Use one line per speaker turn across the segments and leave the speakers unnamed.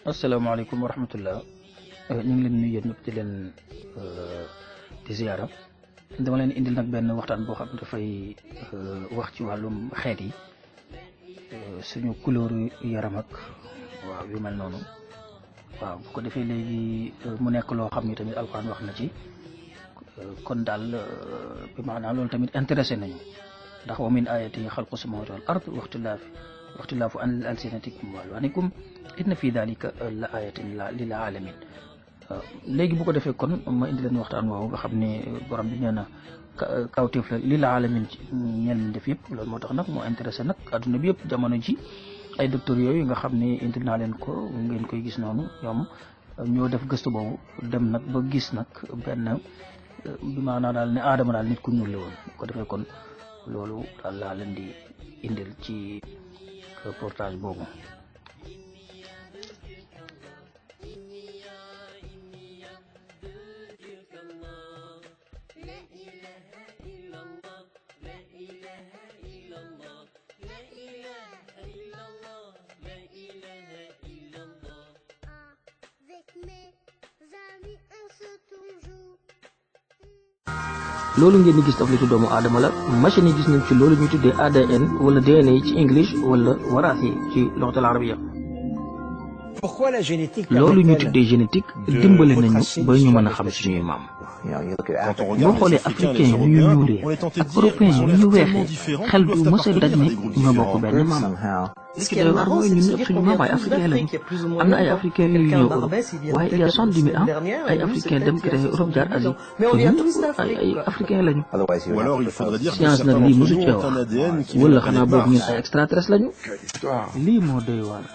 asalaamaaleykum wa rahmatullah ñu ngi leen nuyu yéen ñëpp di leen di ziara dama leen indil nag benn waxtaan boo xam ne dafay wax ci wàllum xeet yi suñu couleur yaram ak waaw yu mel noonu waaw bu ko defee léegi mu nekk loo xam ne tamit alxuraan wax na ci kon daal bi maanaam loolu tamit intéressé nañu ndax wa min ayatihi xalqu samawati wal ard waxtilaafu alsinatikum wa alwanikum inna fi dalika la ayatin lil alamin léegi bu ko defee kon ma indi leen waxtaan woowu nga xam ne borom bi nee na kawteef la lil alamin ci ñenn def yëpp loolu moo tax nag moo intéressé nag adduna bi yëpp jamono ji ay docteurs yooyu nga xam ne indi naa leen ko ngeen koy gis noonu ñoom ñoo def gëstu boobu dem nag ba gis nag benn bi maanaam daal ne aadama daal nit ku ñuul la woon bu ko defee kon loolu daal laa leen di indil ci reportage boobu. loolu ngeen di gis taflitu doomu aadama la machine yi gis nañ ci loolu ñu tuddee ADN wala DNA ci English wala waraas yi ci loxatal arabiya loolu ñu tuddee génétique dimbale nañu ba ñu mën a xam suñuy maam boo xoolee africain yi ñu ñuulee ak européen yi ñu weexee xel du mës a daj ne ñoo bokk benn maam li ci doy waar mooy ñun ñëpp suñu maam ay africain lañu am na ay africain yu ñëw Europe waaye il y a 70 000 ans ay africain dem créé Europe jaar Asie te ñun ay africain lañu science nag lii mosu cee wax wala xanaa boobu ñun ay extraterrestre lañu lii moo doy waar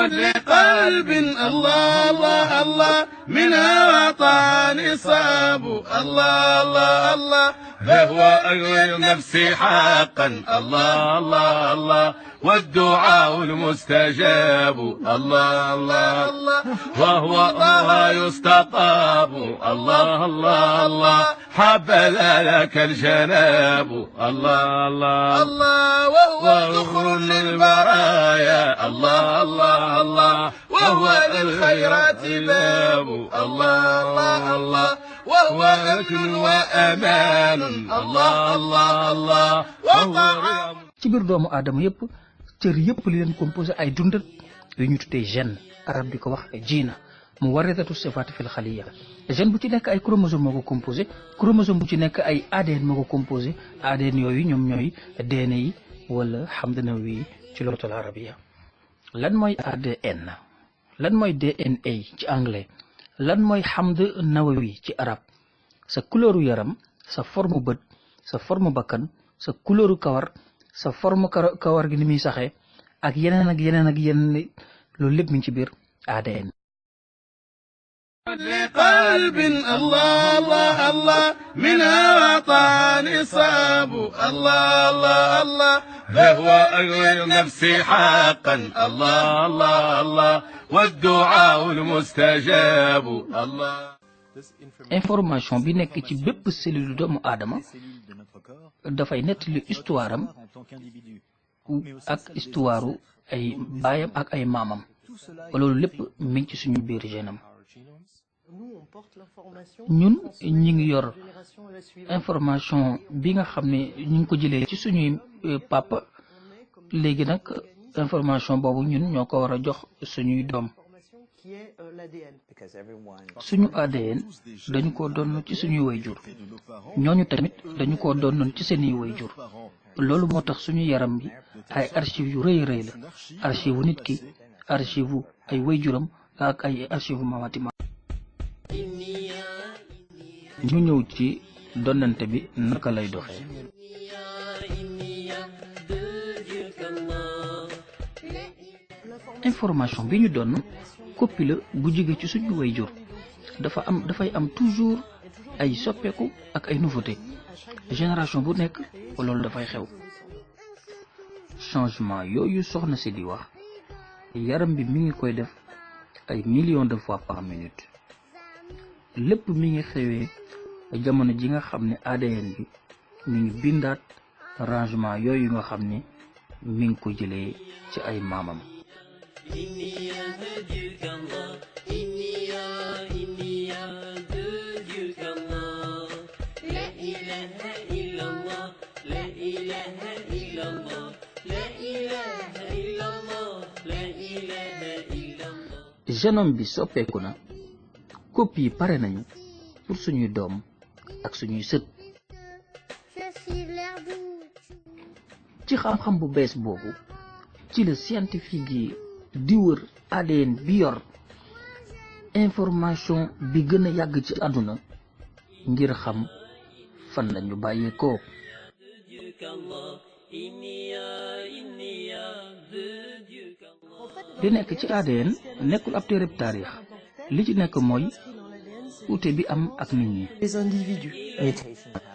لقلب الله الله الله منها وطاني صاب الله الله الله فهو أقوى نفسي حقا الله الله الله والدعاء المستجاب الله الله الله وهو الله يستطاب الله الله الله حبذا لك الجناب الله الله الله وهو ذخر للبرايا الله الله الله وهو للخيرات باب الله الله الله وهو أكل وأمان الله الله الله وهو
ci biir doomu aadama yëpp cër yëpp li leen composé ay dundat yu ñu tuddee gène arab di ko wax jiina mu waritatu sifaati fil xaliya gène bu ci nekk ay chromosome moo ko composé chromosome bu ci nekk ay ADN moo ko composé ADN yooyu ñoom ñooy DNA yi wala hamd nawawi ci loxatul arabiya lan mooy ADN lan mooy DNA ci anglais lan mooy hamd nawawi ci arab sa couleuru yaram sa forme bët sa forme bakkan sa couleuru kawar sa forme kawar gi ni muy saxee ak yeneen ak yeneen ak yeneen loolu lépp mi ngi ci biir ADN.
لقلب الله الله الله منها وطاني صاب الله الله الله فهو أقوى نفسي حقا الله الله الله والدعاء المستجاب الله
information bi nekk ci bépp cellule doomu aadama dafay nettali histoire am ak histoire ay baayam ak ay maamam loolu lépp mi ngi ci suñu biir gènam ñun ñi ngi yor information bi nga xam ne ñu ngi ko jëlee ci suñuy papa léegi nag information boobu ñun ñoo ko war a jox suñuy doom suñu ADN dañu ko doon ci suñuy wayjur ñooñu tamit dañu ko doon ci seeni wayjur loolu moo tax suñu yaram bi ay archive yu rëy rëy la archive wu nit ki archive wu ay wayjuram ak ay archive maamati ma ñu ñëw ci donnante bi naka lay doxee information bi ñu doon copie la bu jóge ci suñu wayjur dafay am toujours ay soppeeku ak ay nouveauté génération bu nekk loolu dafay xew changement yooyu soxna si di wax yaram bi mi ngi koy def ay millions de fois par minute lépp mi ngi xewee jamono ji nga xam ne ADN bi mi ngi bindaat rangement yooyu nga xam ne mi ngi ko jëlee ci ay maamam génome bi soppeeku na copie yi pare nañu pour suñuy doom ak suñuy sët ci xam-xam bu bees boobu ci la scientifique yi di wër ADN bi yor information bi gën a yàgg ci àdduna ngir xam fan lañu bàyyeekoo. li nekk ci ADN nekkul ab téereb taarix li ci nekk mooy uute bi am ak nit ñi.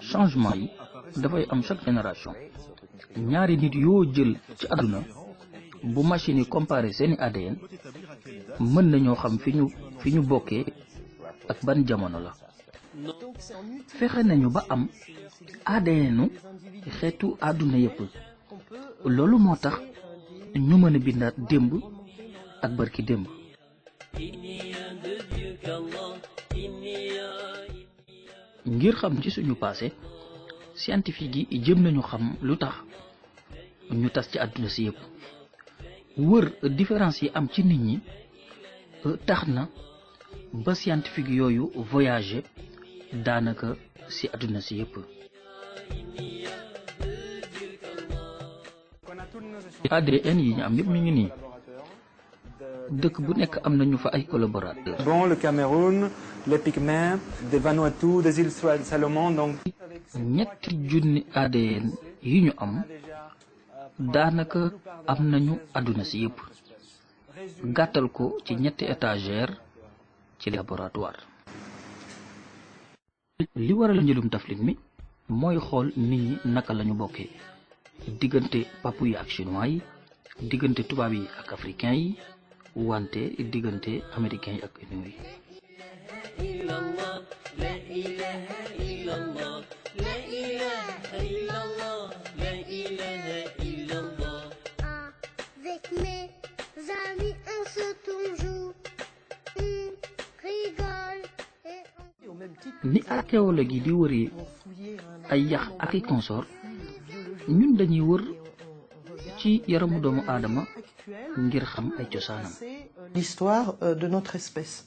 changement yi dafay am chaque génération ñaari nit yoo jël ci àdduna bu machine yi comparé seeni ADN mën nañoo xam fi ñu bokkee ak ban jamono la. fexe nañu ba am ADN xeetu àdduna yépp loolu moo tax ñu mën a bindaat démb ak barki démb. ngir xam ci suñu passé scientifique yi jëm nañu xam lu tax ñu tas ci àdduna si yépp wër différence yi am ci nit ñi tax na ba scientifique yooyu voyager daanaka si àdduna si yépp. ADN yi ñu am yépp mi ngi nii dëkk bu nekk am nañu fa ay collaborateurs.
Bon, le Cameroun, les Pygmées, des Vanuatu, des îles Salomon, donc.
ñetti junni ADN yi ñu am daanaka am nañu àdduna si yépp gàttal ko ci ñetti étagère ci laboratoire. li waral njëlum taflit mi mooy xool nit ñi naka lañu bokkee diggante papou yi ak chinois yi diggante tubaab yi ak africain yi wante diggante américain yi ak inuit yi.
Avec mes amis on se toujours rigole
ni archéologue yi di wëri ay yax ak i consort ñun dañuy wër ci yaramu doomu aadama ngir xam ay cosaanam.
L'histoire de notre espèce.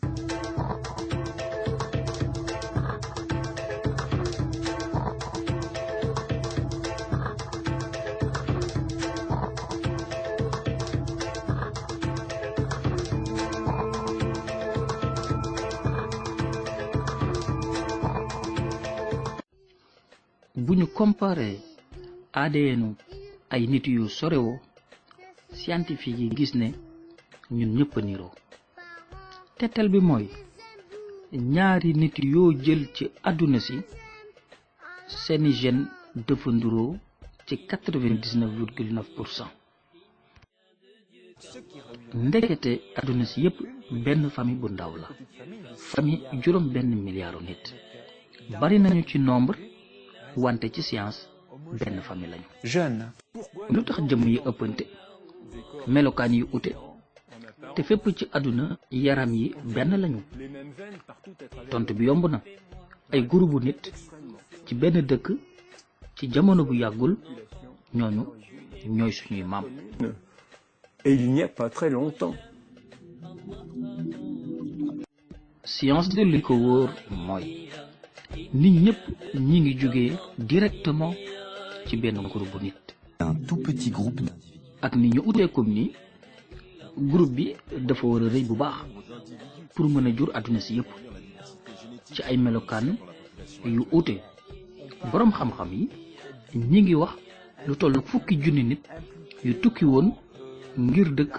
bu ñu comparé ADN ay nit yu sorewoo scientifique yi gis ne ñun ñëpp a niroo tettal bi mooy ñaari nit yoo jël ci àdduna si seeni gène dafa nduroo ci 99,9%. ndekete àdduna si yépp benn famille bu ndaw la famille juróom benn milliardu nit bari nañu ci nombre wante ci science benn famille lañu.
Jeune.
lu tax jëmm yi ëppante melokaan yi ute te fépp ci àdduna yaram yi benn lañu tontu bi yomb na ay groupe nit ci benn dëkk ci jamono bu yàggul ñooñu ñooy suñuy maam.
Et il n'y a pas très longtemps.
science de li ko wóor mooy nit ñëpp ñi ngi jógee directement ci benn groupe nit.
Un tout petit groupe d'individus.
ak ni ñu utee comme ni groupe bi dafa war a rëy bu baax pour mën a jur àdduna si yépp ci ay melokaan yu ute boroom xam-xam yi ñi ngi wax lu toll fukki junni nit yu tukki woon ngir dëkk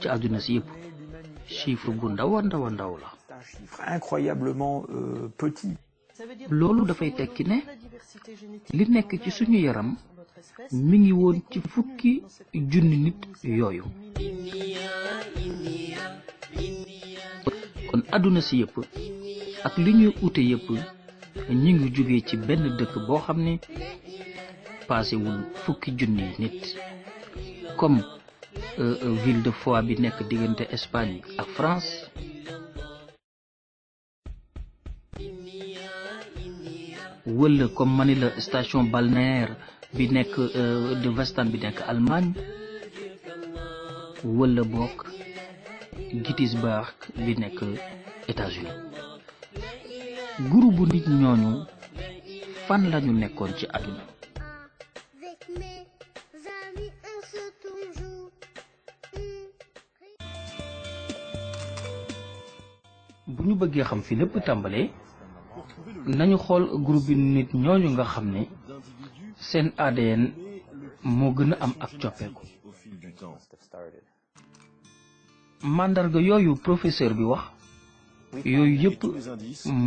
ci àdduna si yépp chiffre bu ndaw a ndaw a ndaw la.
Un chiffre incroyablement petit.
loolu dafay tekki ne li nekk ci suñu yaram mi ngi woon ci fukki junni nit yooyu. kon àdduna si yépp ak li ñuy ute yépp ñi ngi jóge ci benn dëkk boo xam ne paasewul fukki junni nit comme ville de Foix bi nekk diggante Espagne ak France wala comme mani la station balnéaire bi nekk de Westan bi nekk Allemagne wala bokk Gettysburg bi nekk États-Unis groupe bu nit ñooñu fan lañu nekkoon ci àdduna
Avec mes amis, on se toujours.
bu ñu bëggee xam fi lépp tàmbalee nañu xool groupe bi nit ñooñu nga xam ne seen ADN moo gën a am ak coppeeku mandarga yooyu professeur bi wax yooyu yëpp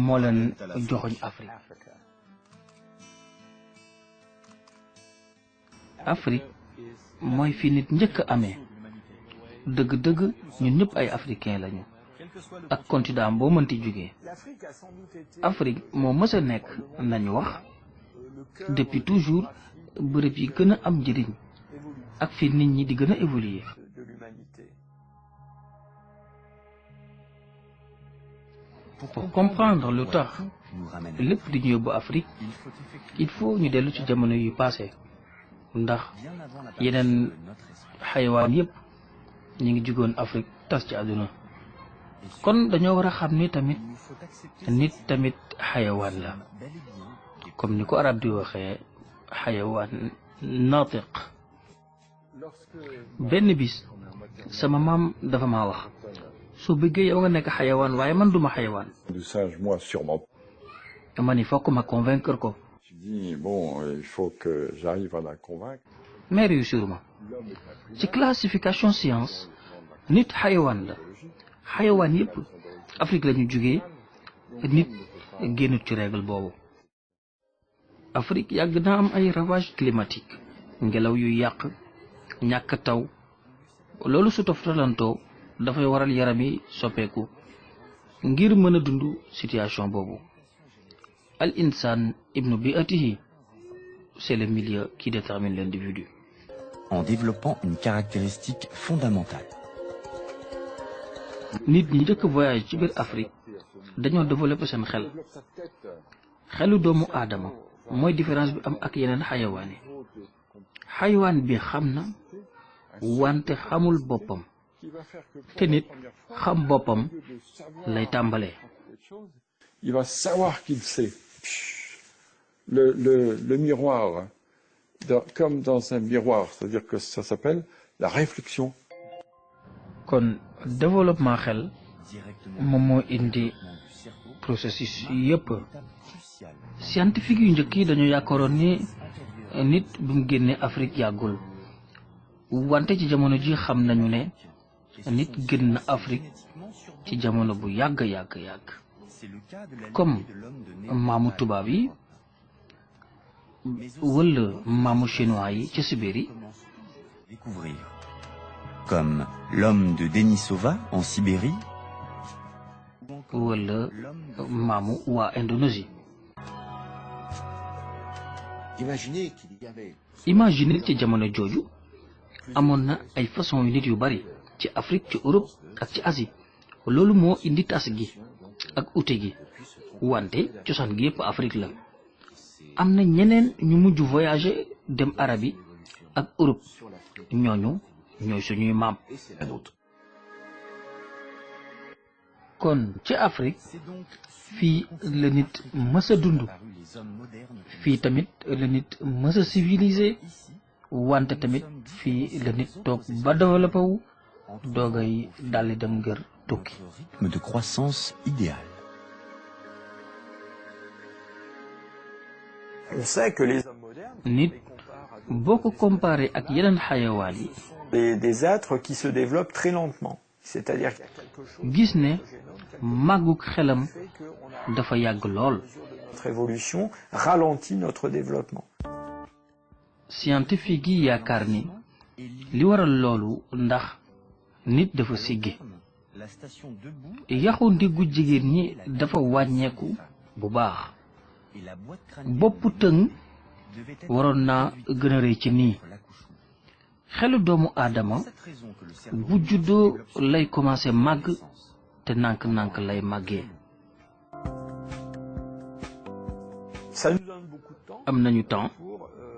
moo leen joxoñ Afrique mooy fi nit njëkk a amee dëgg-dëgg ñun ñëpp ay africain lañu ak continent boo mënti jógee Afrique moo mës a nekk nañu wax depuis toujours bërëb yi gën a am njëriñ ak fi nit ñi di gën a évoluer pour comprendre lu tax lépp di ñu yóbbu Afrique il faut ñu dellu ci jamono yu passé ndax yeneen xayawaan yépp ñi ngi jugoon Afrique tas ci àdduna kon dañoo war a xam ni tamit nit tamit xayawaan la comme ni ko arab di waxee xayawaan natiq benn bis sama maam dafa maa wax soo bëggee yow nga nekk xayawaan waaye man duma xayawaan
Du singe, moi, sûrement.
man il faut que ma convaincre ko
Je dis, bon, il faut que j'arrive à la convaincre.
mais réussir ma ci classification science nit xayawaan la xayawaan yépp Afrique lañu jógee nit génnut ci règle boobu Afrique yàgg na am ay ravage climatique ngelaw yu yàq ñàkk taw loolu su toftalantoo dafay waral yaram yi soppeeku ngir mën a dund situation boobu al insan ibnu bi'atihi c'est le milieu qui détermine l'individu
En développant une caractéristique fondamentale.
nit ñi njëkk voyage ci biir Afrique dañoo développé seen xelu doomu aadama mooy différence bi am ak yeneen xayawaan yi xayawaan bi xam na wante xamul boppam te nit xam boppam lay tàmbalee
Il va savoir qu'il sait. Le miroir, comme dans un miroir, c'est-à-dire que ça s'appelle la réflexion.
kon développement xel moom moo indi processus yépp scientifique yu njëkk yi dañoo yaakaaroon ni nit bu mu génnee Afrique yàggul wante ci jamono ji xam nañu ne nit génn na Afrique ci jamono bu yàgg comme maamu tubaab yi wala maamu chinois yi ci Sibérie
Découvrir. Comme l'homme de Denisova en Sibérie.
wala maamu waa Indonésie. Imaginez ci jamono jooju amoon na ay façon yu nit yu bari ci Afrique ci Europe ak ci Asie loolu moo indi tas gi ak ute gi wante cosaan gi yépp Afrique la am na ñeneen ñu mujj voyager dem Arabie ak Europe ñooñu ñooy suñuy maam kon ci Afrique fii la nit mës a dund fii tamit la nit mës a civilisé wante tamit fii la nit toog ba développé wu doogay daldi dem ngir tukki.
Rythme de croissance idéal.
On sait que les hommes modernes,
nit boo ko comparé ak yeneen xayawaan yi
des êtres qui se développent très lentement. C'est-à-dire qu'il y a quelque chose
gis ne màggug xelam dafa yàgg lool.
notre évolution ralentit notre développement.
scientifique yi yaakaar ni li waral loolu ndax nit dafa siggi
La station debout
yaxu ndiggu jigéen ñi dafa wàññeeku bu baax
et la boîte crânienne
boppu tëng
devait être
waroon naa gën a rëy ci nii
pour l'accouchement.
xelu doomu aadama bu juddoo lay commencé màgg te nànk-nànk lay màggee. am nañu temps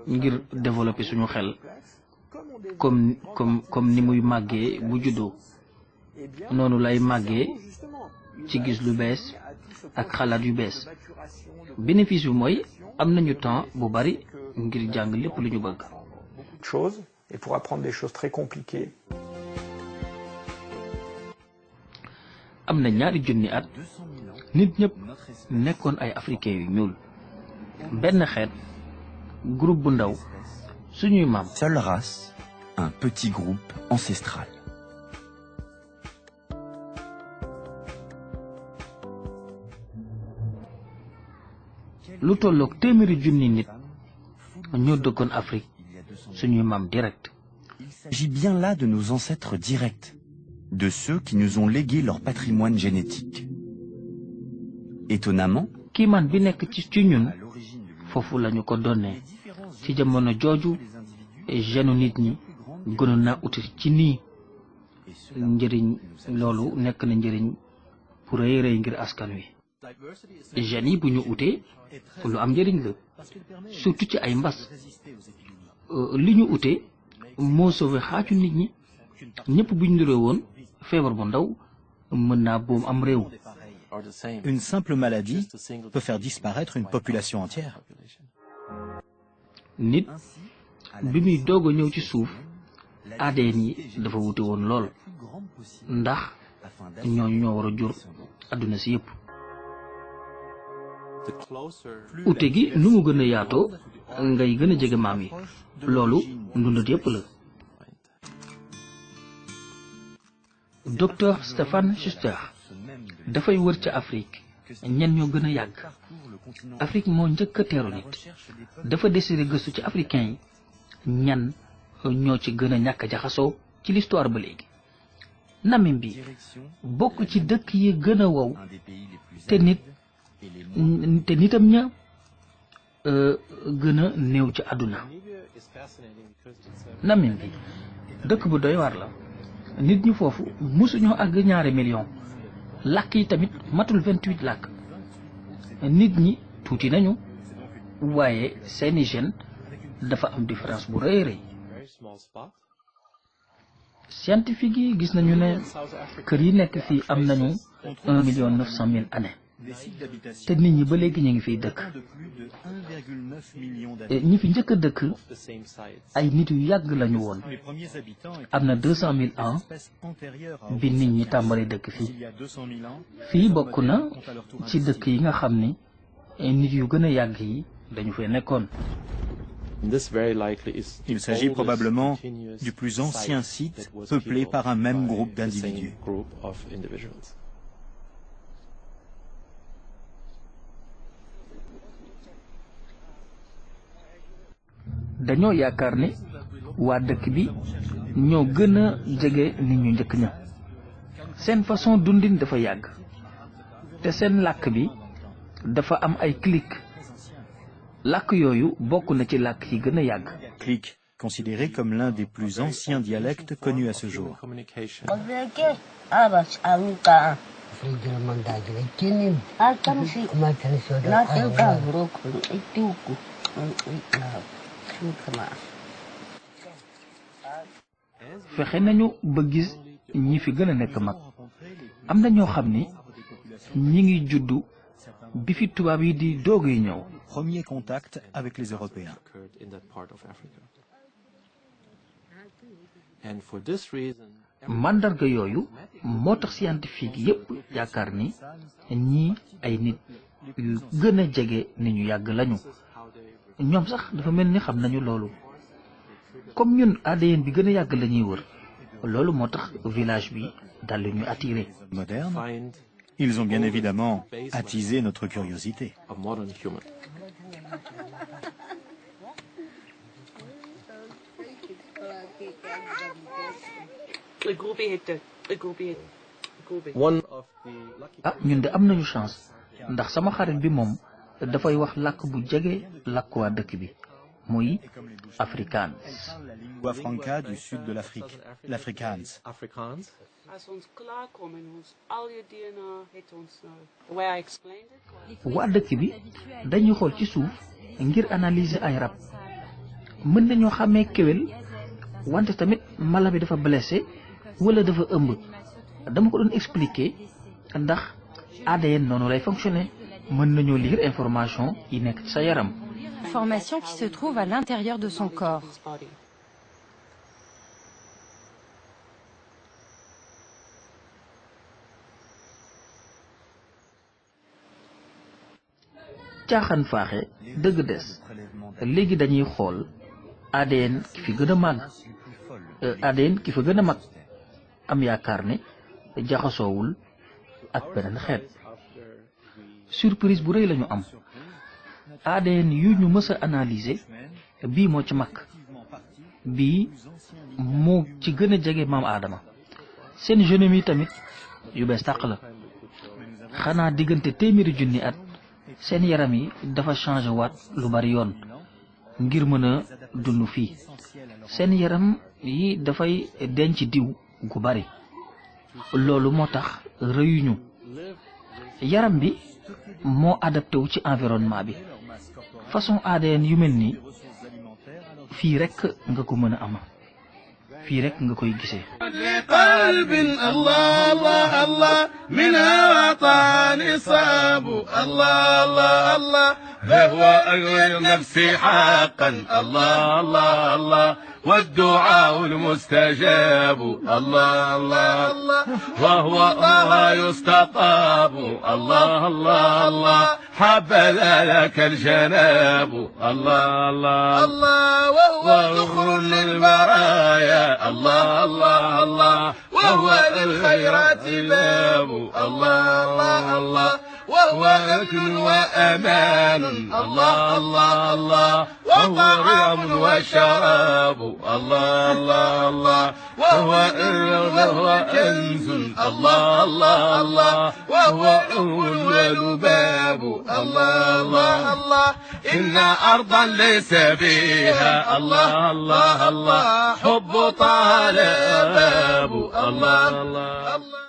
ngir développer suñu xel comme ni muy màggee bu juddoo noonu lay màggee ci gis lu bees ak xalaat yu bees. bénéfice bi mooy am nañu temps bu bari ngir jàng lépp lu ñu bëgg.
Et pour apprendre des choses très compliquées.
am na ñaari junni at nit ñëpp nekkoon ay africains yu ñuul benn xeet groupe bu ndaw suñuy maam.
Seule race, un petit groupe ancestral.
lu tolloog téeméeri junni nit ñoo dëkkoon Afrique suñuy maam direct.
Il s'agit bien là de nos ancêtres directs, de ceux qui nous ont légué leur patrimoine génétique. Étonnamment,
kiimaan bi nekk ci ñun foofu lañu ko donnee ci jamono jooju genu nit ñi gënoon naa uti ci nii njëriñ loolu nekk na njëriñ pour rëy ngir askan wi. gènes yi bu ñu utee lu am njëriñ la surtout ci ay mbas li ñu utee moo sauvé xaaju nit ñi ñëpp bu ñu niroo woon feebar bu ndaw mën naa boom am réew.
Une simple maladie peut faire disparaître une population entière.
nit bi muy doog a ñëw ci suuf ADN yi dafa wute woon lool ndax ñooñu ñoo war a jur àdduna si yëpp. ute gi nu mu gën a yaatoo ngay gën a jege maam yi loolu ndundat yëpp la. docteur Stéphane Schuster dafay wër ca Afrique ñen ñoo gën a yàgg. Afrique moo njëkk a teeru nit dafa décidé gëstu ci africain yi ñan ñoo ci gën a ñàkk jaxasoo ci l'histoire ba léegi. Namibie bokk ci dëkk yi gën a wow te nitam ña gën a néew ci àdduna. Namibie dëkk bu doy waar la nit ñu foofu musuñoo àgg 2 millions làkk yi tamit matul 28 làkk. nit ñi tuuti nañu waaye seeni gène dafa am différence bu rëy rëy. scientifique yi gis nañu ne kër yi nekk fii am nañu 1,9 million années te nit ñi ba léegi ñu ngi fiy dëkk. ñi fi njëkk a dëkk ay nit yu yàgg lañu woon am na 200 000 ans bi nit ñi tàmbali dëkk fii. fii bokk na ci dëkk yi nga xam ni nit yu gën a yàgg yi dañu fee nekkoon.
Il s'agit probablement du plus ancien site peuplé par un même groupe d'individus.
dañoo yaakaar ne waa dëkk bi ñoo gën a jege nit ñu njëkk ña seen façon dundin dafa yàgg te seen làkk bi dafa am ay clic làkk yooyu bokk na ci làkk yi gën a yàgg.
Clic, considéré comme l'un des plus anciens dialectes connus à ce jour.
fexe nañu ba gis ñi fi gën a nekk mag am na ñoo xam ni ñi ngi juddu bi fi tubaab yi di doog yi ñëw.
Premier contact avec les Européens.
mandarga yooyu moo tax scientifique yépp yaakaar ni ñii ay nit yu gën a jege ni ñu yàgg lañu ñoom sax dafa mel ni xam nañu loolu comme ñun ADN bi gën a yàgg la ñuy wër loolu moo tax village bi dal lu ñu attiré.
Moderne, ils ont bien évidemment attisé notre curiosité.
ah ñun de am nañu chance ndax sama xarit bi moom dafay wax làkk bu jege làkk waa dëkk bi muy Afrikaans.
La lingua franca du sud de l'Afrique, l'Afrikaans.
waa dëkk bi dañuy xool ci suuf ngir analyser ay rab mën nañoo xàmmee kéwél wante tamit mala bi dafa blessé wala dafa ëmb dama ko doon expliquer ndax ADN noonu lay fonctionner mën nañoo lire information yi nekk ci sa yaram.
Information qui se trouve à l'intérieur de son corps.
caaxaan faaxe dëgg des léegi dañuy xool ADN ki fi gën a màgg ADN ki fa gën a mag am yaakaar ne jaxasoowul ak beneen xeet surprise bu rëy lañu am ADN yu ñu mës a analyser bii moo ci mag bii moo ci gën a jege maam Aadama seen génome yi tamit yu bees tàq la xanaa diggante téeméeri junni at seen yaram yi dafa changé waat lu bari yoon ngir mën a dund fii seen yaram yi dafay denc diw gu bari loolu moo tax rëyuñu yaram bi moo adapté wu ci environnement bi façon ADN yu mel nii fii rek nga ko mën a am fii rek nga koy gisee.
قلب الله الله الله من وطن صاب الله الله الله فهو أجر نفسي حقا الله الله الله والدعاء المستجاب الله الله الله وهو الله يستطاب الله الله الله حبذا لك الجناب الله الله الله وهو ذخر للبرايا الله الله الله وهو للخيرات باب الله الله الله وهو أكل وأمان الله الله الله وهو طعام وشراب الله الله الله وهو كنز الله الله الله وهو أول باب الله الله الله إن أرضا ليس بها الله الله الله حب طال باب الله الله